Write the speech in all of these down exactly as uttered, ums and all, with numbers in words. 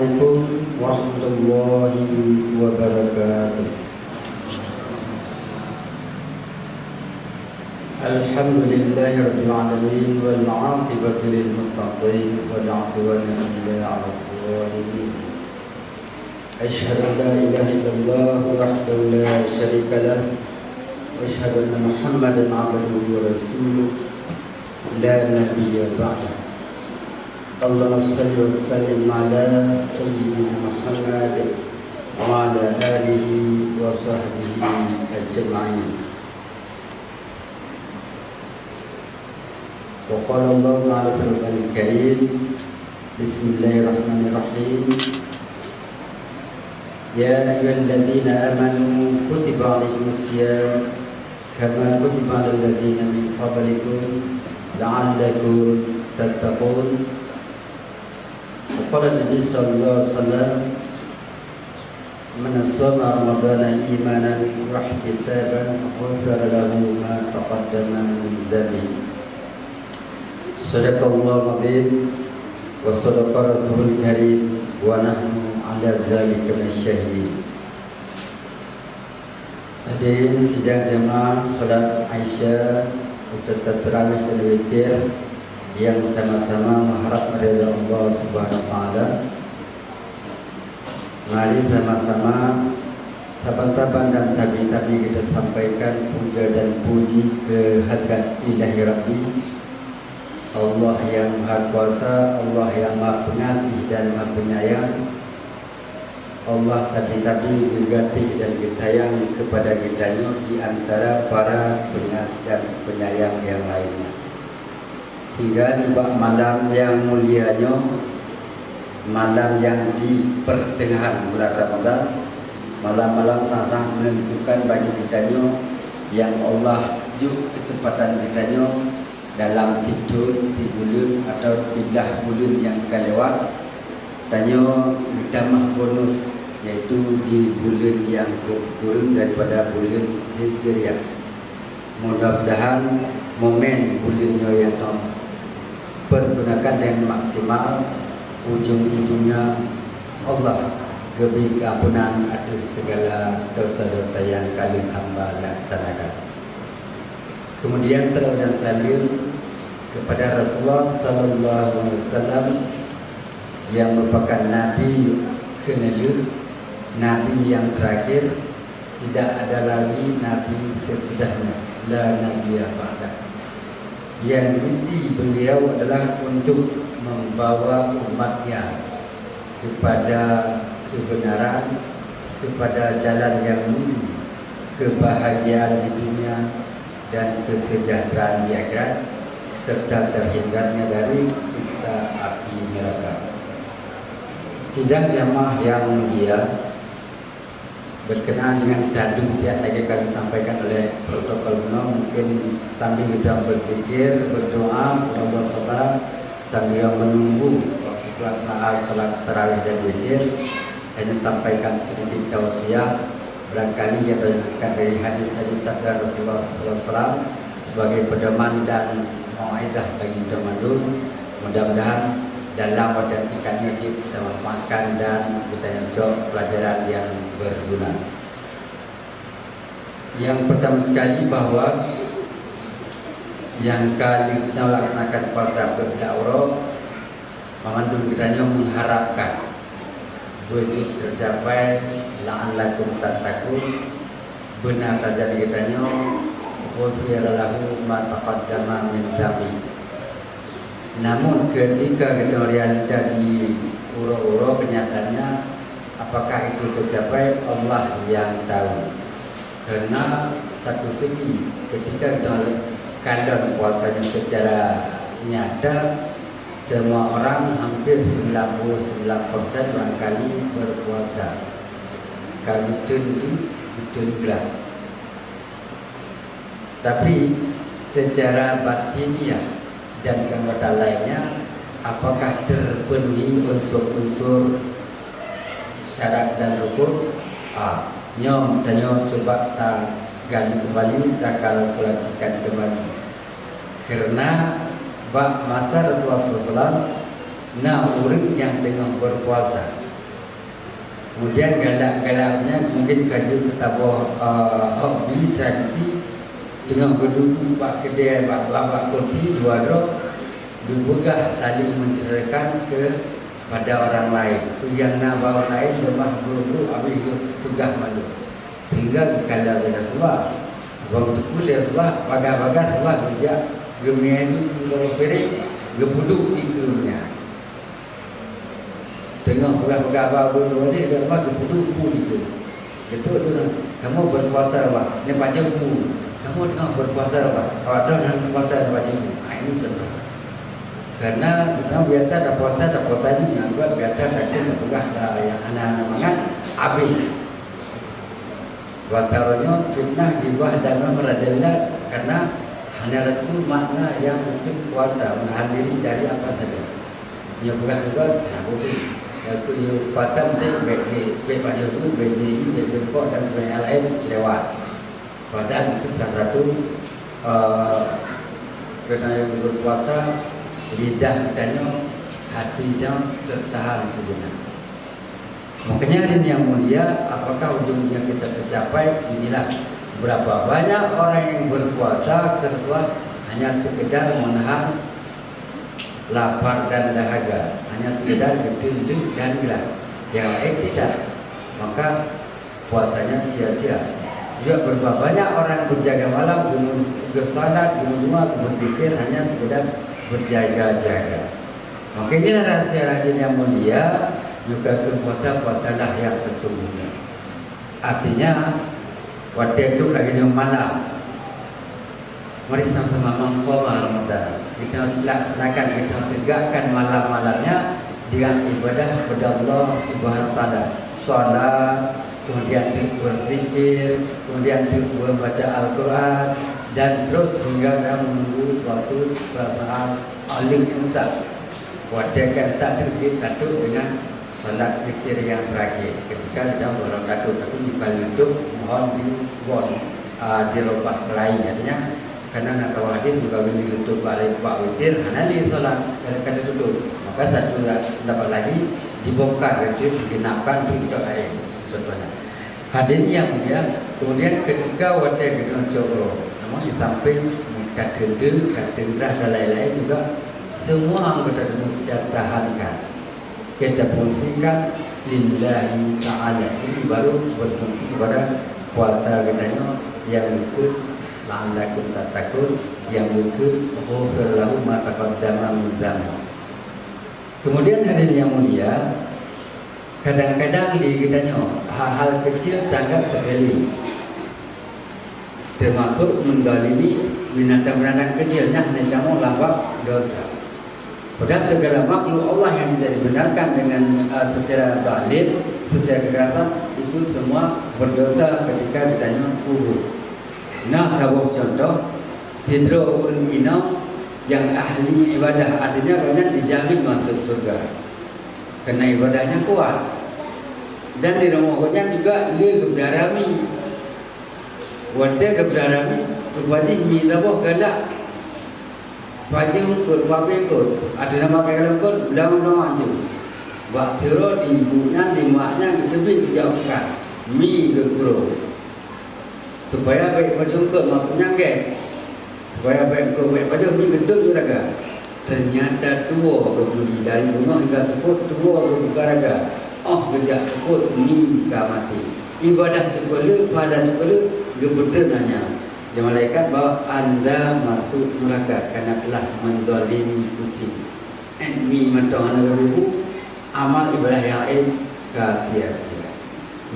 Assalamualaikum warahmatullahi wabarakatuh. Alhamdulillahirabbil alamin, wal aqibatu lil muttaqin, wala udwana illa 'alal zalimin. Asyhadu an la ilaha illallah wahdahu la syarika lah, wa asyhadu anna Muhammadan abduhu wa rasuluh, la nabiyya ba'dah. Allahumma shalli wa sallim ala sayyidina Muhammad wa ala alihi wa sahbihi ajma'in. Wa qala Allahu ta'ala fil Qur'anil Karim, Bismillahirrahmanirrahim. Ya ayyuhalladzina amanu kutiba 'alaikumus siyam kama kutiba 'alal ladzina min qablikum la'allakum tattaqun. Wa qala Nabi sallallahu alaihi wasallam, "Man shoma Ramadhana imanan wa ihtisaban, ghufira lahu ma taqaddama min dzanbih." Shadaqallahul adzim wa shadaqa rasulul karim wa nahnu 'ala dzalika minasyahidin. Hadirin sidang jamaah salat Isya beserta tarawih dan witir yang sama-sama mengharap ridha Allah Subhanahu wa taala. Mari sama-sama saban-saban dan tabi-tabi kita sampaikan puja dan puji kehadrat Ilahi Rabbi, Allah yang Maha Kuasa, Allah yang Maha Pengasih dan Maha Penyayang. Allah tabi-tabi geugaséh dan geusayang keupada geutanyoe di antara para pengasih dan penyayang nyang lainnya. Sehingga nibak malam nyang mulia nyoe, malam nyang di peuteungahan bulan Ramadhan, malam-malam sangat-sangat meunentukan bagi geutanyoe nyang Allah jok keuseumpatan geutanyoe dalam tiep thon, tiep buleuen atawa tiep blah buleuen nyang ka lewat, tanyoe geutamah bonus, yaitu di buleuen nyang kureueng daripada buleuen Hijriah. Mudah-mudahan momen buleuen nyoe nyang ka pergunakan dengan maksimal, ujong-ujongnya Allah geubri keuampunan ateueh segala dosa-dosa nyang ka lheueh hamba laksanakan. Kemudian, salawat dan salam kepada Rasulullah sallallahu alaihi wasallam yang merupakan Nabi keuneulheueh, Nabi yang terakhir, tidak ada lagi Nabi sesudahnya, la nabiyya ba'dah. Yang misi beliau adalah untuk membawa umatnya kepada kebenaran, kepada jalan yang lurus, kebahagiaan di dunia, dan kesejahteraan di akhirat, serta terhindarnya dari siksa api neraka. Sidang jamaah yang mulia, berkenaan dengan tadu yang tadi kami sampaikan oleh protokol bunoe, mungkin sambil kita berzikir, berdoa kepada Allah Subhanahu, sambil menunggu waktu pelaksanaan salat tarawih dan witir, hanya sampaikan sedikit tausiah, barangkali yang diangkat dari hadis-hadis sabda Rasulullah sallallahu alaihi wasallam sebagai pedoman dan mau'izah bagi kita mandum. Mudah-mudahan dalam watèe singkat nyoe jeuet kita manfaatkan dan kita nyang cok pelajaran yang berguna. Yang pertama sekali, bahwa nyang ka lheueh kita laksanakan puasa peuet blah uroe, banmandum geutanyoe mengharapkan beujeuet tercapai, la'allakum tattaqun, beuna sajan geutanyoe, ghufira lahu ma taqaddama min dzanbi. Namun, ketika geutanyoe realita di uroe-uroe, kenyataannya, apakah itu tercapai, Allah yang tahu. Karena satu segi, ketika geutanyoe kalon puasa nyoe secara nyata, semua orang, hampir sembilan puluh sembilan persen barangkali berpuasa. Ka geuteun di, geuteun glah. Tapi, secara batiniah dan anggota lainnya, apakah terpenuhi unsur-unsur syarat dan rukun? Ah, nyoe tanyoe cuba tagali kembali, takalkulasikan kembali. Karena bak masa Rasulullah sallallahu alaihi wasallam, na ureuëng nyang teungoh berpuasa. Kemudian galak-galak nyan mungkin ka jeuet saboh, eh, hobi tradisi, teungoh geuduek bak keudè, bak, bak, bak kursi dua droe, geupeugah saling menceritakan kepada orang lain. Peue nyang na bak orang lain, leumah brok-brok habéh geupeugah mandum. Sehingga geukalon lé Rasulullah. Ban teupeu lé Rasulullah, paga-paga Rasulullah geujak geumiyueb u piring, geupeuduek dikeue nyan. Teungoh peugah-peugah bak ureueng-ureueng nyan, Rasulullah geupeuduek bu dikeue. Geutanyong, "Kamoe berpuasa, Rasulullah?" Nyan pajoh bu. "Kamoe teungoh berpuasa, Rasulullah?" "Awak droe hana puasa, hana pajoh bu." Ha, ini contoh. Karena kita biasa dah puasa, dah puasa ni, nyan biasa dah kena peugah dah yang hana-hana mangat, habéh. Watèe uroe nyoe fitnah, ghibah dan merajalela karena hana tateupeue makna nyang mungken puasa, menahan diri dari apa saja. Nyoe peugah juga, nah, beutôi. Nyang keu yue patam teuh bèk jih, bèk pajoh bu, bèk jih, bèk beureumpok dan sebagainya laén lewat. Padahal itu salah satu, eh, keunayan berpuasa, lidah geutanyoe, hati nyoe tertahan sejenak. Makanya, hadirin yang mulia, apakah ujungnya kita tercapai? Inilah, berapa banyak orang yang berpuasa, keu Rasulullah, hanya sekedar menahan lapar dan dahaga, hanya sekedar geuteun deuk dan glah. Yang lain tidak. Maka puasanya sia-sia. Juga berapa banyak orang berjaga malam, geu-, geusalat, geumeudoa, geubeuzikir, hanya sekedar berjaga-jaga. Maka inilah rahsia, hadirin yang mulia, nyoe ka kheun puasa, puasalah yang sesungguhnya. Artinya, watèe trok lagèe nyoe malam, mari sama-sama mengqama Ramadan. Kita laksanakan, kita tegakkan malam-malamnya dengan ibadah kepada Allah Subhanahu wa Taala. Salat, kemudian teuk berzikir, kemudian teuk membaca Al-Quran, dan terus hingga dan menunggu waktu perasaan alim insan. Watèe ka insan teuk jeuet ka trok dengan salat witir nyang terakhir. Ketika jam dua rakaat, tapi bukan untuk mohon di bon, ah, di lobah lain. Artinya, karena na kawan hadis juga geuneuk tutup bak, bak witir, hana lé salat, ka, ka tutup. Maka satu la-, dapat lagi dibongkar witir, digenapkan, dicok lain. Contohnya. Hadirin yang mulia, kemudian ketika watèe geutanyoe cok uroe, namun di samping ka teundeuk, ka teungrah dan lain-lain juga, semua anggota tubuh kita tahankan. Kita fungsikan lillahi ta'ala. Ini baru berfungsi kepada puasa geutanyoe yang geukheun la'allakum tattaqun, yang geukheun ghufira lahu ma taqaddama min dzanbi. Kemudian, hadirin yang mulia, kadang-kadang di geutanyoe hal-hal kecil tanggap sepele. Termasuk mendalimi binatang-binatang kecil, nyan hana tamong lam bab dosa. Padahal segala makhluk Allah yang tidak dibenarkan dengan, eh, secara zalim, secara kekerasan, itu semua berdosa ketika geutanyoe pukul. Nah, saboh contoh, sidroe ureueng inong nyang ahli ibadah, artinya gobnyan dijamin masuk syurga. Karena ibadahnya kuat. Dan di rumoh gobnyan juga le geupeudara mi. Watèe geupeudara mi, rupa jih mi saboh galak. Pajoh eungkot, pabe eungkot, ateueh nama pabe eungkot, blang-blang ancô. Bak sidroe di ibu nyan, di mak nyan geuteubiet geujak u krueng, mi geukrueng. Supaya bèk pajoh eungkot, maksudnya gèt. Supaya bèk eungkot, bèk pajoh, mi geuteubiet geuraga. Ternyata tuwoe geupeuli dari beungoh hingga seupôt, tuwoe geubuka raga. Óh geujak seupôt, mi ka maté. Ibadah cukôp le, pahala cukôp le, geupeuteun nyan. Di malaikat bahwa anda masuk neraka karena telah menzalimi kucing. Èt mi mantong hana geubri bu, amal ibadah nyang laén ka sia-sia.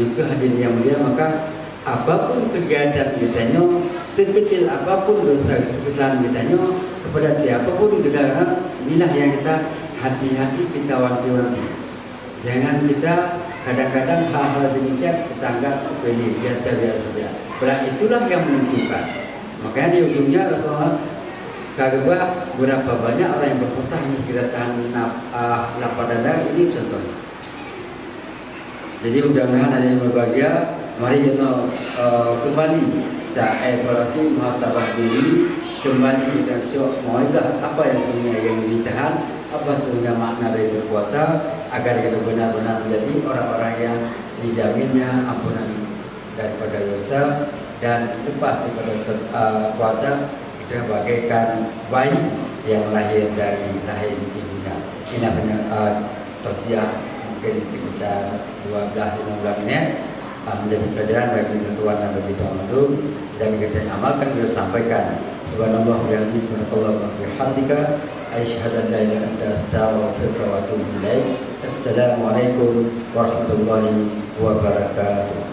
Nyoe keuh hadirin yang mulia, maka apapun kegiatan geutanyoe, sekecil apapun dosa kesalahan geutanyoe, kepada siapapun geutanyoe, inilah yang kita hati-hati, kita wanti-wanti. Jangan kita kadang-kadang hal-hal demikian kita anggap sepele, biasa-biasa saja. Padahal itulah yang menentukan. Makanya di ujungnya Rasulullah ka geuba berapa banyak orang yang berpuasa hanya sekedar tahan nap-, ah, lapar dan dahaga, ini contohnya. Jadi mudah-mudahan hadirin berbahagia, mari kita, eh, kembali kita evaluasi, muhasabah diri, kembali kita cok mauidhah apa yang sebenarnya yang ditahan, apa sebenarnya makna dari berpuasa, agar kita benar-benar menjadi orang-orang yang dijaminnya ampunan daripada dosa dan lepas daripada se- uh, kuasa kita bagaikan bayi yang lahir dari rahim ibunya. Ini hanya uh, tausiah mungkin sekitar dua belas lima belas minit uh, menjadi pelajaran bagi tuan-tuan dan bagi tuan-tuan dan kita amalkan kita sampaikan. Subhanallah wa bihamdihi, subhanakallah wa bihamdika, asyhadu an la ilaha illa anta, astaghfiruka wa atubu ilaik. Assalamualaikum warahmatullahi wabarakatuh.